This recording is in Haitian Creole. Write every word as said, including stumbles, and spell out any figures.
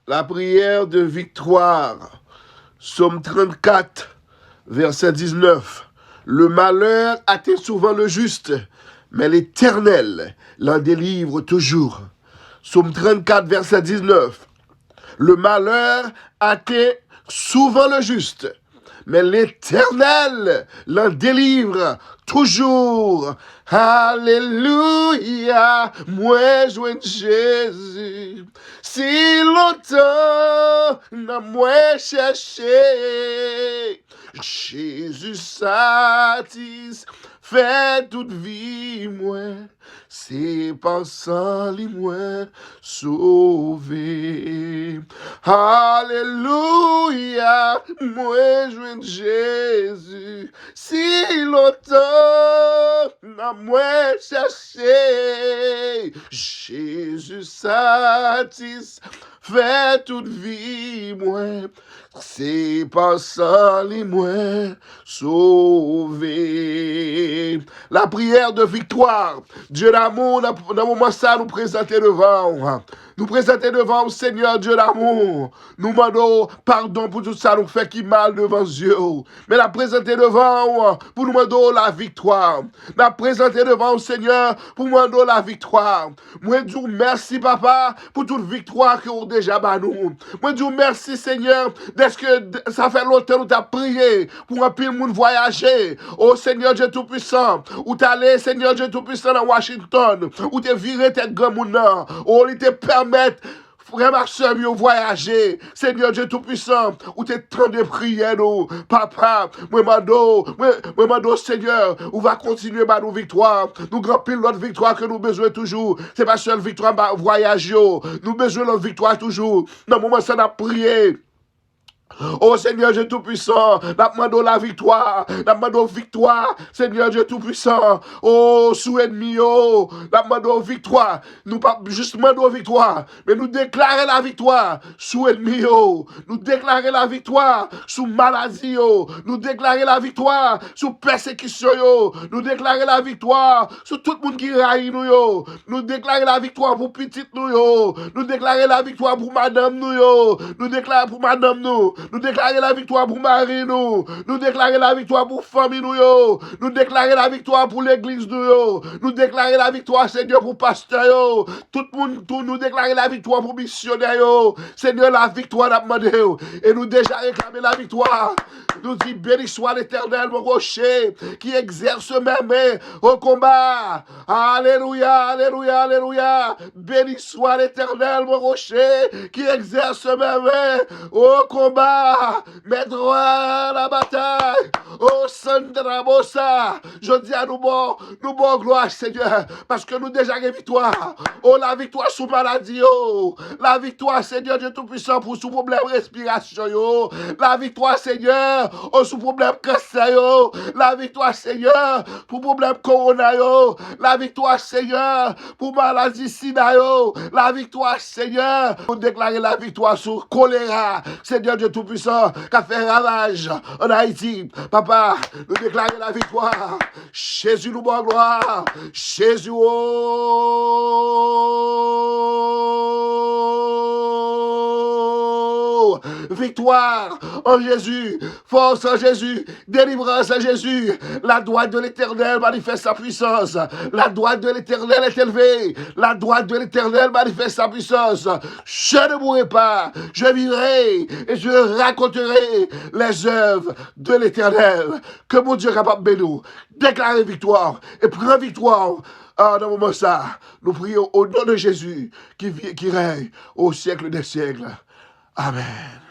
La prière de victoire. Psaume trente-quatre, verset dix-neuf. Le malheur atteint souvent le juste, mais l'Éternel l'en délivre toujours. Psaume trente-quatre, verset dix-neuf. Le malheur atteint souvent le juste, mais l'Éternel l'en délivre toujours. Alelouya, mwen jwenn Jezi. Si lontan nan mwen chèche, Jezi satisfè tout vi mwen. Se pa san li mwen sove. Alelouya, mwen jwenn Jezi. Si lontan nan mwen chèche, Jezi satisfè tout vi mwen. Se pa san li mwen sove. La prière de victoire. Dye damou, nan, nan moman sa, nou prezante devan w. Nou prezante devan w, Senyè Dye damou. Nou mande w padon pou tout sa nou fè ki mal devan zye w. Men n ap prezante devan w pou nou mande w laviktwa. N ap prezante devan w, Senyè, pou mande w laviktwa. Mwen di w mèsi, papa, pou tout viktwa ke w deja ba nou. Mwen di w mèsi, Senyè, dèske d-, sa fè lontan nou t ap priye pou anpil moun vwayaje. O Senyè Dye Toupisan, ou t ale, Senyè Dye Toupisan, nan Washington. Ou te vire tèt granmoun nan. O, li te pèmèt frè m ak sè m yo vwayaje. Senyè Dye Toupisan, ou te tande priyè nou. Papa, mwen mande w, mwen, mwen mande w, Senyè, ou va kontinye ba nou viktwa. Nou gen anpil lòt viktwa ke nou bezwen toujou. Se pa sèl viktwa ba vwayaj yo. Nou bezwen lòt viktwa toujou. Nan moman sa, n ap priye. O Senyè Dye Toupisan, n ap mande w laviktwa, n ap mande w viktwa, Senyè Dye Toupisan. O, sou ènmi yo, n ap mande w viktwa. Nou p ap jis mande w viktwa, men nou deklare laviktwa sou ènmi yo. Nou deklare laviktwa sou maladi yo. Nou deklare laviktwa sou pèsekisyon yo. Nou deklare laviktwa sou tout moun ki rayi nou yo. Nou deklare laviktwa pou pitit nou yo. Nou deklare laviktwa pou madanm nou yo. Nou deklare pou madanm nou. Nou deklare laviktwa pou mari nou. Nou deklare laviktwa pou fanmi nou yo. Nou deklare laviktwa pou legliz nou yo. Nou deklare laviktwa, Senyè, pou pastè yo. Tout moun, tou, nou deklare laviktwa pou misyonè yo. Senyè, laviktwa n ap mande w. E nou deja reklame laviktwa. Nou di, Béni soit l'Éternel, mon rocher, qui exerce mes mains au combat. Alelouya, alelouya, alelouya. Béni soit l'Éternel, mon rocher, qui exerce mes mains au combat. Mes droits à la bataille. O Sandra Bosa. Jodi a nou ba w, nou ba w glwa, Senyè, paske nou deja gen viktwa. O, laviktwa sou maladi yo. Laviktwa, Senyè Dye Toupisan, pou sou pwoblèm respirasyon yo. Laviktwa, Senyè, o, sou pwoblèm kansè yo. Laviktwa, Senyè, pou pwoblèm kowona yo. Laviktwa, Senyè, pou maladi sida yo. Laviktwa, Senyè. Nou deklare laviktwa sou kolera. Senyè Dye Toupisan, k ap fè ravaj ann Ayiti. Papa, nou deklare laviktwa. Jezi, nou ba w glwa. Jezi, o, victoire en Jésus, force en Jésus, délivrance en Jésus. La droite de l'Éternel manifeste sa puissance. La droite de l'Éternel est élevée. La droite de l'Éternel manifeste sa puissance. Je ne mourrai pas, je vivrai et je raconterai les œuvres de l'Éternel. Ke Bondye kapab beni w. Deklare viktwa e pran viktwa, ah, nan moman sa. Nou priye o non de Jezi ki vi-, ki rèy o syèk dè syèk. Amèn.